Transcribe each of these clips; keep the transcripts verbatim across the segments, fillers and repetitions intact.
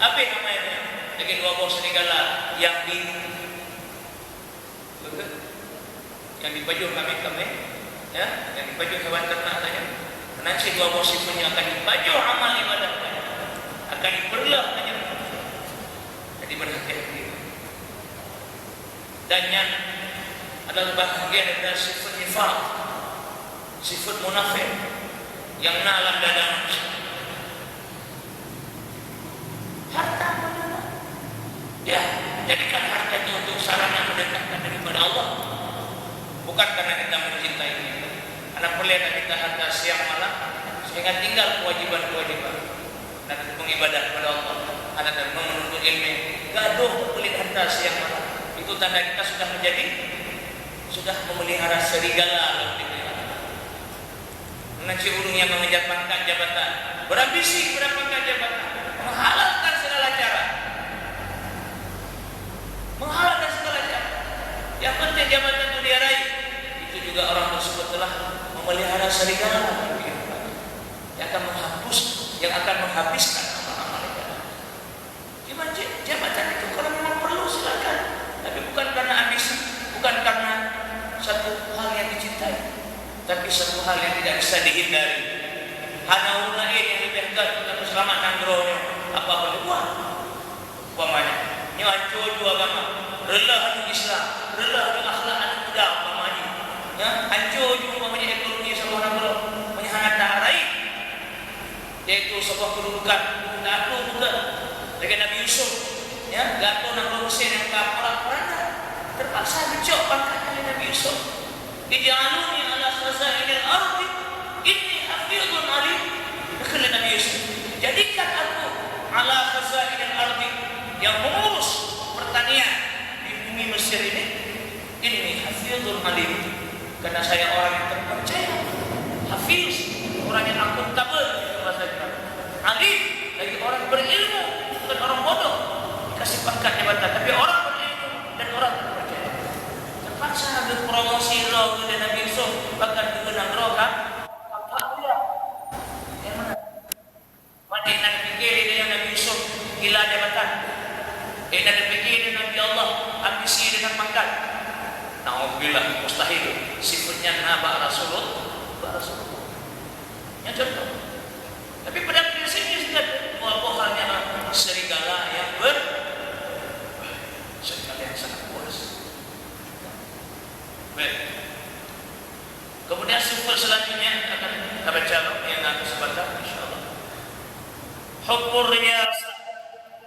Habéh amalnya lagèe dua boh serigala nyang di, nyang dipajoh kamé-kamé, ya, nyang dipajoh hewan teunak tanyoe. Meunan cit dua boh sifeut nyan akan dipajoh amal ibadah tanyoe, akan dipeureuloh tanyoe. Jadi, berhati-hati. Dan nyan adalah bahagian daripada sifeut nifaq, sifeut munafék nyang na lam dada manusia. Harta benda. Ya, jadikan harta itu untuk sarana mendekatkan daripada Allah. Bukan karena kita mencintai dunia. Hana peureulèe tacinta harta siang malam sehingga tinggal kewajiban-kewajiban. Hana meungibadah kepada Allah, hana menuntut ilmu, gadoh peulit harta siang malam. Itu tanda kita sudah menjadi, sudah memelihara serigala dalam diri. Meunan cit ureueng nyang mengejar pangkat jabatan, berambisi kepada pangkat jabatan, menghalalkan segala cara. Menghalalkan segala cara. Yang penting jabatan itu dia raih. Itu juga orang tersebut telah memelihara serigala dalam kehidupan. Yang akan menghapus, yang akan menghabiskan amal-amal ibadah. Cuma ja-, jabatan itu kalau memang perlu, silakan. Tapi bukan karena ambisi, bukan karena satu hal yang dicintai, tapi satu hal yang tidak bisa dihindari. Hana ureueng laén nyang leubeh gèt keu seulamat nanggroe nyoe, apa boleh buat? Umpamanya, nyoe hanco ju agama, reuloh aneuk Islam, reuloh aneuk akhlak aneuk muda umpamanya. Ya, hanco ju umpamanya ekonomi saboh nanggroe, meunyo hana taraih. Yaitu saboh keududukan geuatoe bukan lagèe Nabi Yusuf, ya, geuatoe nanggroe Mesir nyang ka porak-poranda, terpaksa geucok pangkat lé Nabi Yusuf. "Ij'aluni ala khazainil ardi inni hafizun alim," kheun lé Nabi Yusuf, "Jadikan aku ala khazainil ardi, yang mengurus pertanian di bumi Mesir ini." "Inni hafizun alim," karena saya orang yang terpercaya. Hafiz, orang yang akuntabel, itu bahasa kita. Alim, lagi orang berilmu, bukan orang bodoh. Dikasih pangkat jabatan, tapi orang berilmu dan orang terpercaya. Terpaksa ada promosi lo dari Nabi Yusuf, bahkan dengan roh kan? Apa dia? Yang mana? Meunan na pike lé Nabi Yusuf gila jabatan. Eh, na pike lé Nabi Allah ambisi dengan pangkat. Naudzubillah, mustahil. Sifeut nyan na bak Rasulullah, bak Rasulullah. Nyan contoh. Tapi pada prinsipnya sudah dua boh hal nyan serigala yang ber-, serigala yang sangat buas. Baik. Kemudian sifat selanjutnya akan kita baca dalam kesempatan, insya Allah. Hubbur riyasah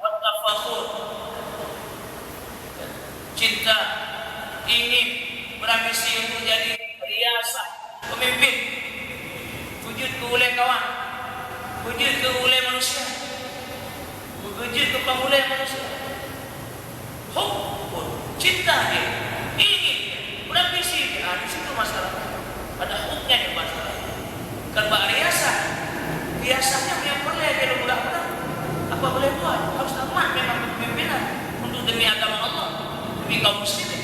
wa tafakhur. Cinta, ingin, berambisi untuk jadi riyasah, pemimpin. Peujeuet keu ulèe kawan, peujeuet keu ulèe manusia, peujeuet keu pangulèe manusia. Hubbun, cinta dia, ingin dia, berambisi dia. Ah, di situ masalah. Pada hubnya yang masalah. Bukan bak riasah. Riasahnya yang perlu dia mudah-mudah. Apa boleh buat? Harus taat memang kepemimpinan untuk demi agama Allah, demi kaum muslimin.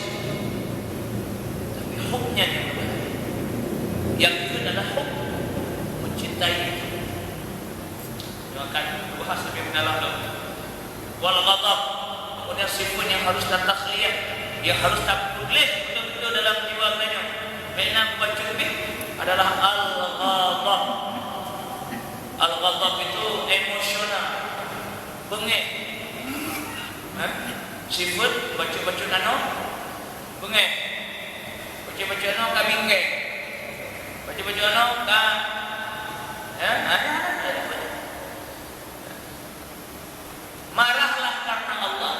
Tapi hubnya yang berbahaya. Yang itu adalah hub mencintai. Yang akan dibahas lebih mendalam lagi. Wal ghadab. Kemudian sifat yang harus tatakhliyah, yang harus tapeugléh beutôi-beutôi dalam jiwa geutanyoe. Makna bacut pih adalah al-ghadab. Al-ghadab itu emosional, beungéh. Ha? Sifat bacut-bacut nanoe, beungéh. Bacut-bacut nanoe ka bingkai. Bacut-bacut nanoe ka, ya, ha, ya, ya, ya. Marahlah karena Allah,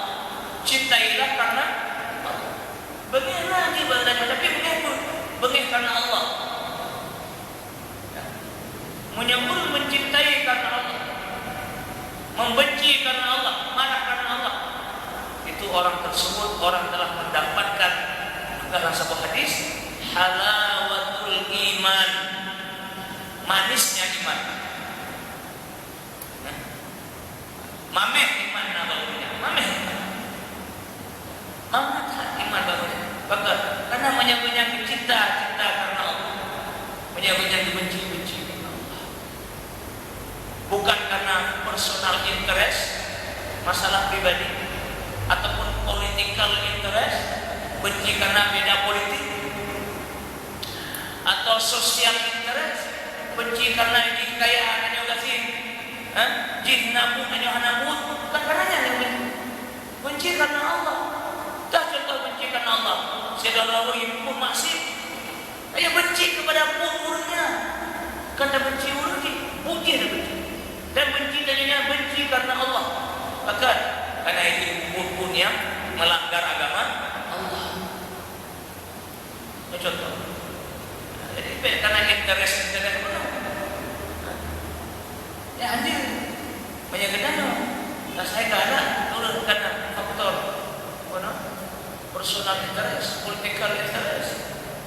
cintailah karena Allah. Beungéh lagi badan, tapi beungéh pun, beungéh karena Allah. Ya. Meunyoe ureueng mencintai karena Allah, membenci karena Allah, marah karena Allah, itu orang tersebut, orang telah mendapatkan, dalam sebuah hadis, halawatul iman, manisnya iman. Nah, mamèh iman na bak ureueng nyan, mamèh iman. Mangat that iman bak ureueng nyan. Pakon? Karena meunyoe geuhnyan cinta, cinta karena Allah. Meunyoe geuhnyan benci, benci karena Allah. Bukan karena personal interest, Masalah pribadi ataupun political interest, benci karena beda politik, atau social interest, benci karena jih kaya hana nyoe gasien, eh? Jih na buet nyoe hana buet, bukan karena nyan yang benci. Benci karena Allah. Dah contoh benci karena Allah. Sidroe ureueng pun maksiat, Ayah benci kepada buet ureueng nyan. Bukan tabenci ureueng jih, buet jih tabenci. Dan benci tanyoe nyan benci karena Allah. Pakon? Karena itu buet-buet nyang melanggar agama Allah. Contoh. Jadi, bèk karena interest-interest ureueng. Ya, anjing. Banyak geutanyoe. Nah, saya galak turun karena faktor, apa nama, personal interest, political interest,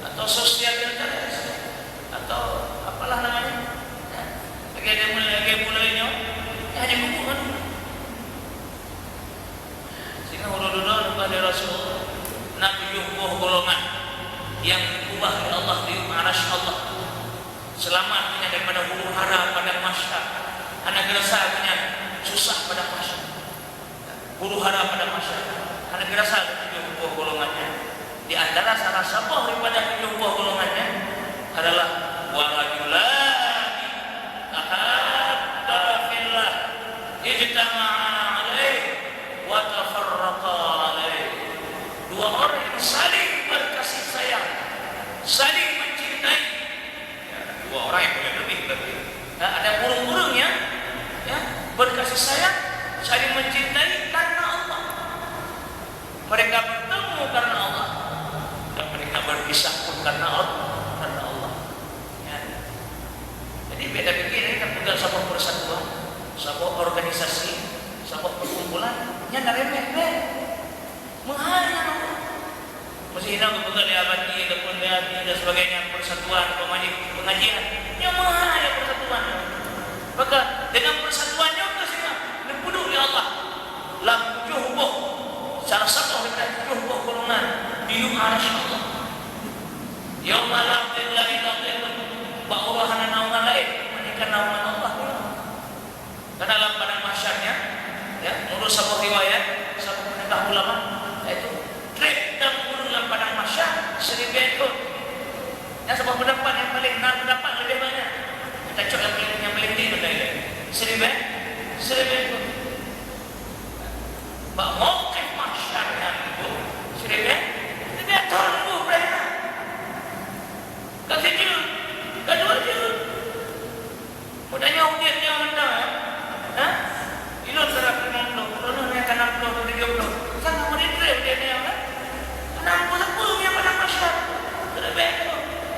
atau social interest, atau apalah namanya. Ya. Lagi ada mulai, lagi mulai nyoe, ya, hanya kubu kan. Sehingga ulôn-ulôn leubeh dari Rasulullah, na tujoh boh golongan yang diubah oleh Allah di aras Allah. Selamat nyan daripada huru-hara padang mahsyar. Hana geurasa nyan susah padang mahsyar. Huru-hara padang mahsyar. Hana geurasa tujoh boh golongan nyan. Di antara salah saboh daripada tujoh boh golongan nyan adalah wa rajulani tahabba fillah ijtama'a alaihi wa tafarraqa alaihi. Dua orang yang saling berkasih sayang, saling mencintai. Ya, dua orang yang boleh lebih, lebih. Ya, ada burung-burung yang, ya, berkasih sayang, saling mencintai karena Allah. Mereka bertemu karena Allah, dan mereka berpisah pun karena Allah, karena Allah. Ya. Jadi, beda pikir, ya, kita pegang sebuah persatuan, sebuah organisasi, sebuah perkumpulan, nyan remeh, beh. Meuhai nyan. Meusidang geupeugah lé Abati ataupun lé Abi dan sebagainya, persatuan, pengaji-, pengajian, nyan meuhai persatuan. Maka, dengan persatuan nyoe keuh sehingga neupeuduek lé Allah lam tujoh boh, salah satu daripada tujoh boh golongan di luwa arsy Allah. Yauma la dhilla illa dhilluh, bak uroe hana naungan laén melainkan naungan Allah. Karena lam padang mahsyar nyan, ya, menurut saboh riwayat, saboh peundapat ulama, yaitu trép dan ureueng lam padang mahsyar siribèe thon. Nyan saboh peundapat nyang paléng, na peundapat leubeh banyak. Tacok nyang paléng, nyang paléng tinggi beutôi. Siribèe, siribèe thon. Bak meuqif mahsyar nyan tu, siribèe, siribèe thon tu, beuh. Ka sijuek, ka dua juek. Meunyoe udép nyoe mantong, ha? Ilôn karab limong ploh, ulôn nyoe ka nam ploh, tujoh ploh. Sang ka meureutré udép nyoe, ha? Nam ploh sapeue nyang padang mahsyar. Leubeh tu.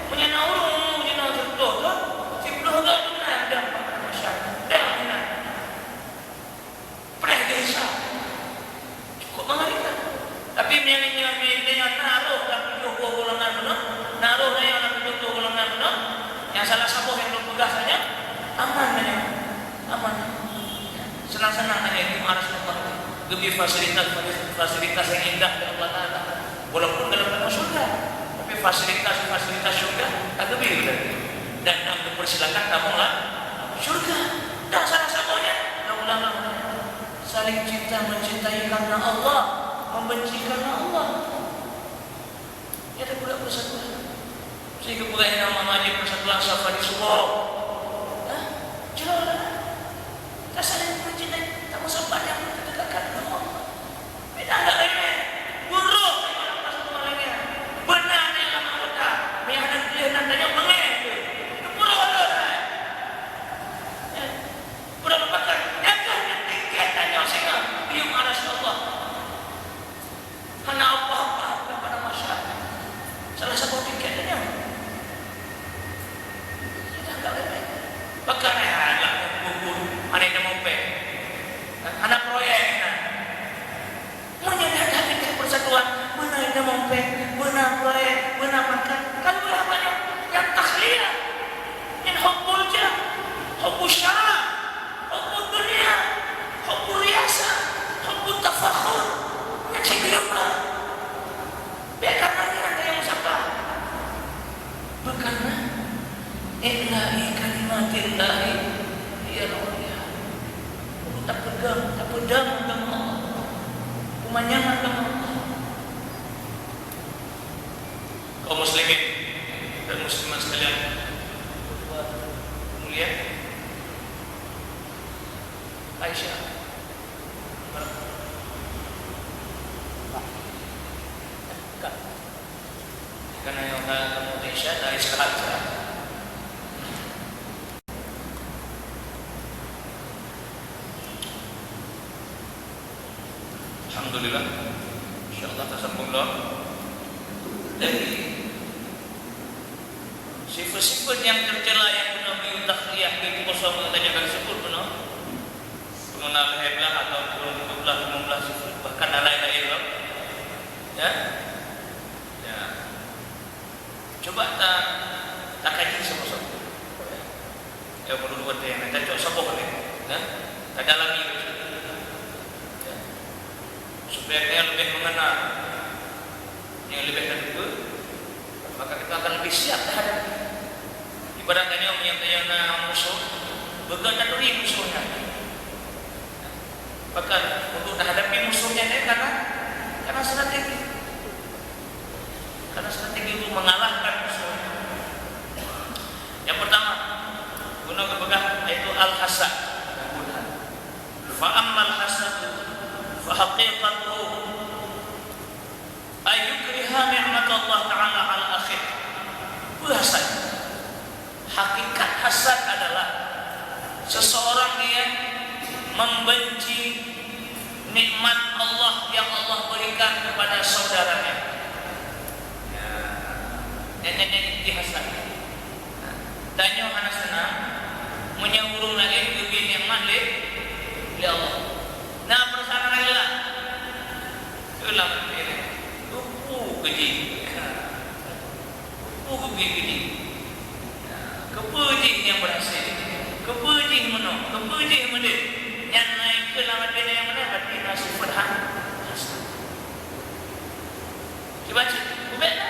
Meunyoe na ureueng jinoe siplôh tu, siplôh goe tu na lam padang mahsyar. Dah na. Preh desya. Cukup mengerikan. Tapi meunyoe, meunyoe, meunyoe na roh lam tujoh boh golongan bunoe, na roh nyoe lam tujoh boh golongan bunoe, nyang salah saboh nyang lôn peugah saja, aman nyoe. Aman. Senang-senang nyoe di aras Allah. Geubri fasilitas, fasilitas nyang indah dari Allah Taala. Walaupun dalam tanah syurga, tapi fasilitas-fasilitas syurga ka geubri tadi. Dan, dan dipersilakan tamong lam syurga. Dah salah saboh nyan, dah ulama. Saling cinta mencintai karena Allah, membenci karena Allah. Ya, ada pula persatuan. Sehingga bukan nama mengaji persatuan Safari Subuh. Hah? Jelas. Tak saling mencintai, tak bersabar yang kita tegakkan dengan Allah. Beda agak remeh. Buruk memang lepas tu malangnya. Benar ni yang lama kota. Meh ada tulis nan tanya bengeh tu. Buruk tu. Ya. Udah lupakan. Nyata tiket tanya singa. Dia marah Allah. Hana apa-apa kepada masyarakat. Salah satu tiket tanya. Kita agak remeh. Bahkan ya, agak bubur. Mana yang mau pek? Hana proyek. Nah. Meunyoe that hati persatuan, beuna inong mumpéng, beuna peureulée, beuna makan, ka lheueh banyak nyang takhliah, nyang hubbul jah, hubbus syaraf, hubbud dunya, hubbur riasah, hubbut tafakhur, nyang sigeuleumpah. Bèk karena nyan nyang sabar. Beukarena i'la'i kalimatillahi hiyal ulya. Untuk tapeudong, tapeudong agama Menyamakan Allah. Kaum muslimin dan muslimat sekalian, mulia, Aisyah. Karena yang dah kamu Aisyah dari sekarang. Alhamdulillah. Insyaallah tasambung lom. Jadi, sifat-sifat nyang tercela nyang beuna geuyue takhliyah, geuyue kosong, geutanyoe ka geusebut beuna. Beuna lhèe blah atau dua belas, lima belas sifat, bahkan lain-lain lom. Ya. Ya. Cuba ta, takaji sama-sama. Ya, menurut watèe nyang tacok saboh ni, ya, tadalami. Ya. Supaya kita lebih mengenal, yang lebih terbuka, maka kita akan lebih siap terhadap. Ibarat tanyoe, meunyoe tanyoe na musoh, beuga taturi musoh nyan. Bahkan untuk menghadapi musoh nyan, eh, karena, karena strategi. Karena strategi untuk mengalahkan musoh. Yang pertama, guna kepegang, yaitu al-hasad. Fa ammal hasad, fa haqiqatuhu ay yukriha ni'matallah ta'ala ala akhih. Peue hasad? Hakikat hasad adalah seseorang yang membenci nikmat Allah yang Allah berikan kepada saudaranya. Ya, nyan, nyan, nyan inti hasad. Tanyoe hana seunang meunyoe ureueng laén geubri nikmat lé, lé Allah. Na peurasaan raya. Keu lam até, keupeue keu jih? Keupeue keu jih? Keupeue jih nyang berhasil? Keupeue jih meunoe? Keupeue jih meudeh? Nyan na keu lam até nyang meunan, berarti na sifat ha-, hasad. Cuba cit, ubé na.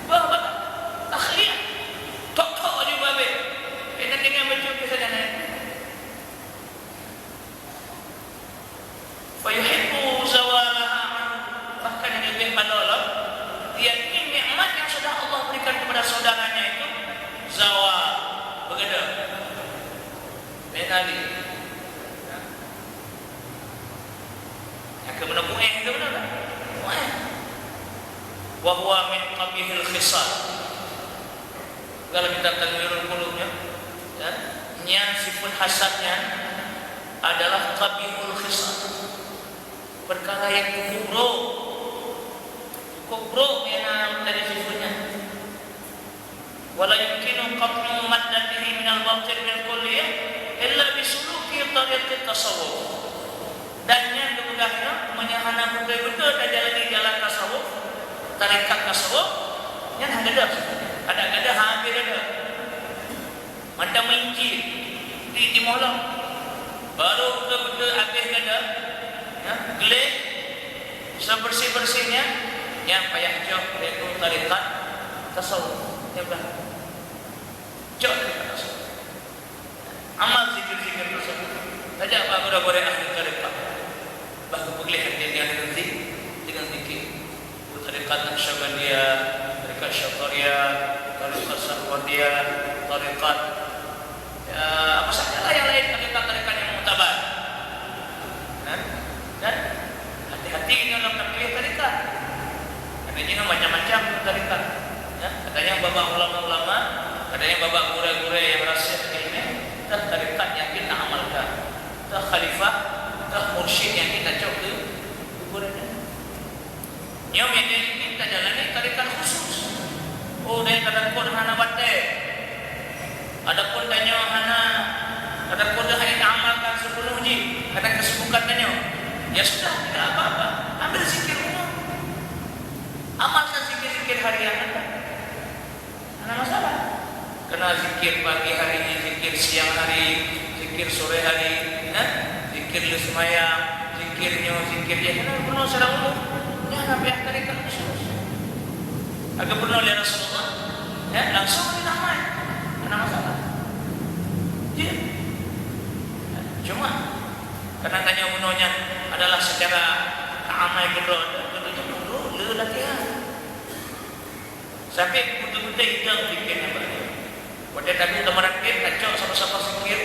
Bah, bah. Takhliyah. Tok-tok aju babé. Kena dengan betul kisah jana. Fayuhibbu zawalaha anhu. Bahkan yang lebih balok lom, dia ingin nikmat yang sudah Allah berikan kepada saudaranya itu zawal, beugedor. Lain hali. Nyang keu meunoe muéh, keu meunoe kan? Muéh. Wa huwa min qabihil khisal. Kalau kita tanwirul qulub nyan, ya, nyan sifat hasad nyan adalah qabihul khisal. Perkara yang cukup buruk. Cukup buruk nyang na tadi sifat nyan. Wa la yumkinu qat'u maddatihi minal batil bil kulliyah illa bi suluki tariqit tasawuf. Dan nyan geupeugah nyoe, meunyoe hana beutôi-beutôi tajalani jalan tasawuf, tarekat tasawuf, nyan hana gadôh. Adak gadôh, habéh gadôh. Mantong meuinci, di, di mohlong. Baru beutôi-beutôi habéh gadôh, ya, gleh, sebersih-bersihnya, nyan payah cok, yaitu tarekat tasawuf. Nyan bah. Cok tarekat tasawuf. Amal zikir-zikir tersebut. Tajak bak gurée-gurée ahli tarekat. Bah geupeugléh hati nyan deungon zi-, deungon zikir. Tarekat Naqsyabandiyah, tarekat Syadzaliyah, tarekat Sarwandiyah, tarekat, ya, apa sajalah yang lain tarekat-tarekat yang muktabar. Kan? Dan hati-hati dalam memilih tarekat. Karena jinoe macam-macam tarekat. Ya, katanya bak ulama-ulama, katanya bak gurée-gurée yang rasikh ilmu, dan tarekat yang kita amalkan. Tah khalifah, tah mursyid nyang kita cok keu gurée nyan. Nyoe meunyoe tajalani tarekat khusus. Oh, dari tadakot hana batée. Adapun tanyoe hana, tadakot hana amalkan sepenuh jih, karena kesibukan tanyoe. Ya sudah, tidak apa-apa. Ambil zikir umum. Amalkan zikir-zikir harian anda. Hana masalah. Kena zikir pagi hari, zikir siang hari, zikir sore hari, eh? Zikir lheueh seumayang, zikir nyoe, zikir jih. Kena gubernur secara umum. Nyan hana payah tarekat khusus. Lagée gubernur lé Rasulullah, ya, langsung di nama. Hana masalah. Ya. Cuma, karena tanyoe bunoe nyan adalah secara Keudroe teuh, keudroe teuh, le latihan. Sampai beutôi-beutôi idong zikir nyan bak lôn. Watèe tabi teuma rakét, tacok saboh-saboh zikir,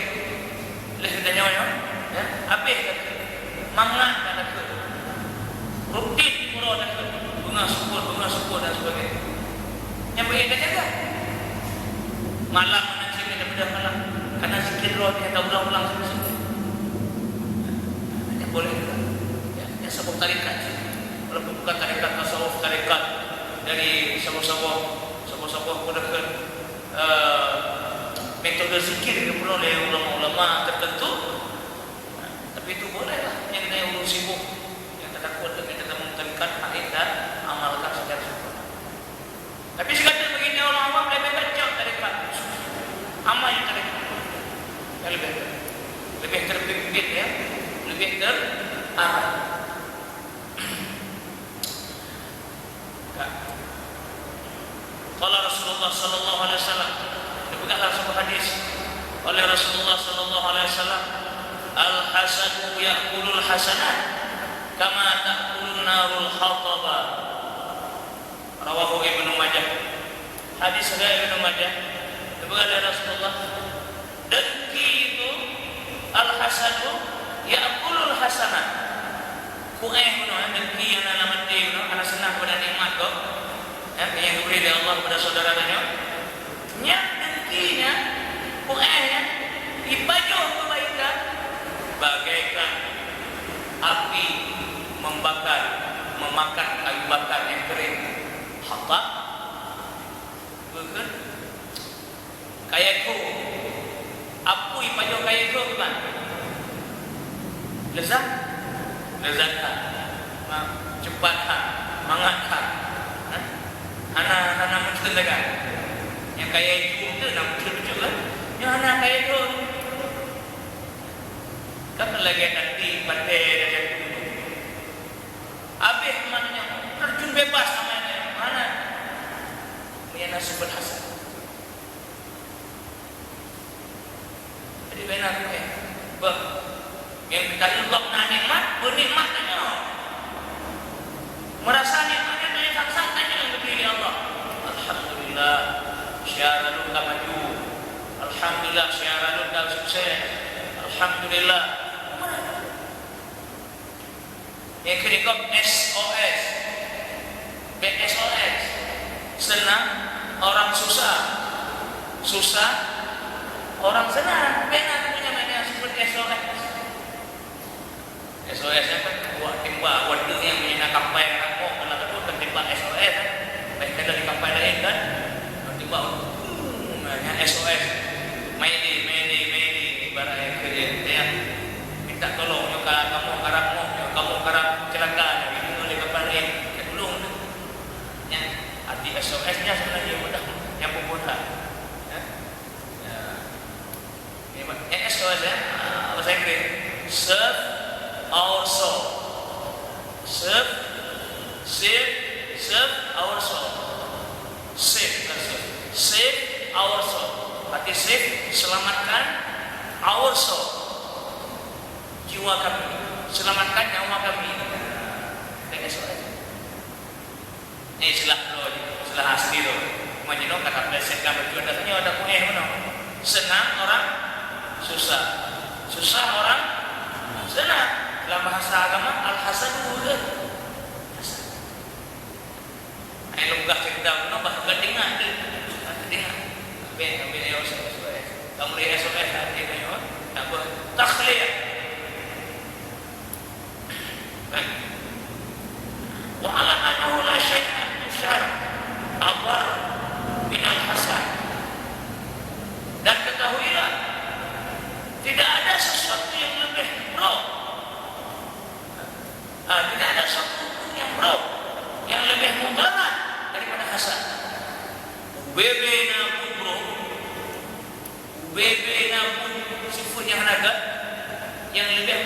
lheueh geutanyoe nyoe, ya, habéh takheun. Mangat ka takheun. Rutin uroe takheun. Beungoh syukur, beungoh syukur dan sebagainya. Nyan beu tajaga. Malam meunan cit, daripada malam. Karena zikir roh nyan taulang-ulang sigoe-sigoe. Nyan boleh juga. Ya, nyan saboh tarekat. Walaupun bukan tarekat tasawuf, tarekat dari saboh-saboh, saboh-saboh peue takheun, eh, metode zikir nyang geupeugah lé ulama-ulama tertentu. Tapi itu bolehlah, nyang keuneuk ureueng sibuk, nyang teutakot keu nyang teutamong tarekat, hana amalkan secara sempurna. Tapi seukadar bagi ureueng awam, leubeh baca tarekat, amal tarekat. Yang lebih, lebih terpimpin, ya, lebih terarah. Qala Rasulullah sallallahu alaihi wasallam, dipeugah dalam sebuah hadis oleh Rasulullah sallallahu alaihi wasallam, "Al-hasadu ya'kulul hasanat kama ta'kulun narul hataba." Rawahu Ibnu Majah. Hadis riwayat Ibnu Majah. Dipeugah oleh Rasulullah, dengki itu, al-hasadu ya'kulul hasanat. Kuéh bunoe, dengki nyang na lam até bunoe, hana seunang keupada nikmat gob, ya, nyang geubri lé Allah keupada syedara tanyoe. Nyan dengki nyan, kuéh nyan, jipajoh keubaikan bagaikan api membakar, memakan kayu bakar nyang kering. Hatab, beukeun. Kayèe kho. Apui pajoh kayèe kho kiban? Leuzat? Leuzat that. Ma-, cepat that. Mangat that. Hah? Hana, hana meuteun lagèe. Nyang kayèe kho tu na meuteun-meuteun kan? Nyoe hana kayèe kho. Kan lagèe tadi batèe dan jatuh. Habéh maknanya terjun bebas namanya. Mana? Meunyoe na sifat hasad. Jadi, bèk na, eh, beuh. Nyang geutanyoe gob na nikmat, beunikmat tanyoe. Meurasa nikmat nyan tanyoe, sang-sang tanyoe nyang geubri lé Allah. Alhamdulillah, syedara lôn ka maju. Alhamdulillah, syedara lôn ka sukses. Alhamdulillah. Nyang keu gob S O S. Bèk S O S. Seunang orang susah. Susah orang seunang. Bèk na geutanyoe nyang seupôt S O S. S O S nyan kan buah timbak, buah teuk nyang meunyoe na kapai rangkok, keunan teupôt kan timbak S O S kan. Bèk ka di kapai laén kan. Timbak, hmm, nyan S O S. Mayday, mayday, mayday. Ibarat nyang keu dia, ya. Minta tolong, nyoe ka kamoe karab moh, nyoe kamoe karab ceulaka, nyoe dibunuh lé kapai laén, minta tulông. Nyan arti S O S nyan seubeunajih mudah, nyang peue that. Ya. Ya. Ini mah, eh, S O S ya, ah, bahasa Inggris. Serve our soul. Serve, save, serve our soul. Save, bukan save. Save our soul. Arti save, selamatkan our soul. Jiwa kami. Selamatkan nyawa kami. Nah, dengan soal. Ini istilah lo, istilah asli lo. Majinok kata pleset kan baju atas ini ada kueh mana? Senang orang susah. Susah orang senang. Dalam bahasa agama, al-hasadu. Hasad. Ai lôn peugah ceurita bunoe bah geudeungoe teuh. Geudeungoe. Bèk, bèk S O S, S O S. Ka mulai S O S, hati tanyoe, tak apa. Takhliyah. Kan? Wa alam annahu la syai'a fi syar'i adhar minal hasad. Dan ketahuilah, tidak ada sesuatu yang lebih buruk Ah, tidak ada satu pun nyang brok nyang leubeh mudarat daripada hasad. Ubé-bé na pun brok, ubé-bé na pun sifeuet nyang hana gét, nyang leubeh